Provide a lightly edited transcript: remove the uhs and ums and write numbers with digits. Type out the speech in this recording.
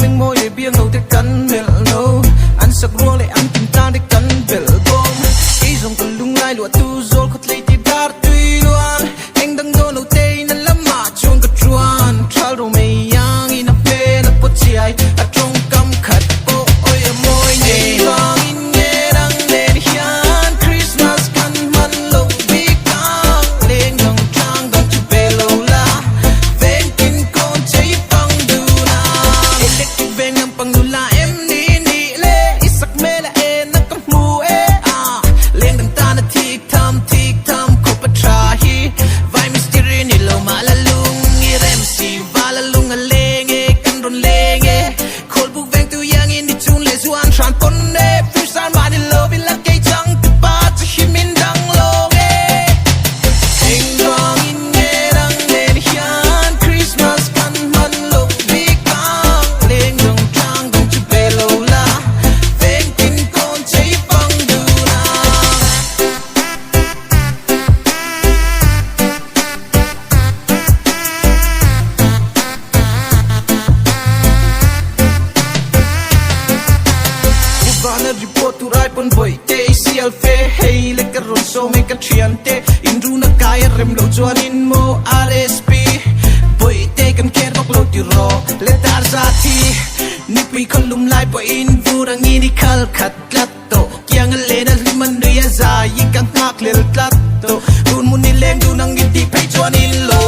Mengmawi leh biangno te kan melh no. An sak ruang leh an tin tlang te kan belh bawm. Kei zawng ka lunglai luah tu zawl khawtlei ti dar tui luan. Eng dang dawn lo te in a lamah chuan ka chuan. Thal ro mei yang in a hmel a pawt chiai a tawngkam khat pawh awi a mawi nei. Engvangin nge dang nen hian Christmas kan hman loh bik ang. Leng dang tlang dang chu ve lo la. Vengtin kawn chei pang dun a. Electric veng lampang nula em ni nih le. I sak hmel a en a ka hmu e a. Leng dang tan a thik tham thik tham khawp a tha hi. Vai mistiri ni lo mah la lung i rem si val a lung a leng e kan rawn leng e. Khawl buk veng tu iang in ni chun leh zuan hran pawn e. Firsar mah ni lo in la kei chang ti pa chu him in dang lawng e. Engvangin nge dang nen hian Christmas kan hman loh bik ang. Leng dang tlang dang chu pe lo la. Vengtin kawn chei pang dun ang. Vana report tur ai pawn vawi te i sial fe hei le ka rawn sawm e ka thian te inruna kai a rem lo chuan in maw RSP vawi te kan care vak lo ti rawh le tar za thi nipui khaw lum lai pawh in vur angin i khal khat tlat tawh kiang a len a hlim a nui a zai i ka nghak hlel tlat tawh tun hmun i leng dun ang i tih phei chuan in lo.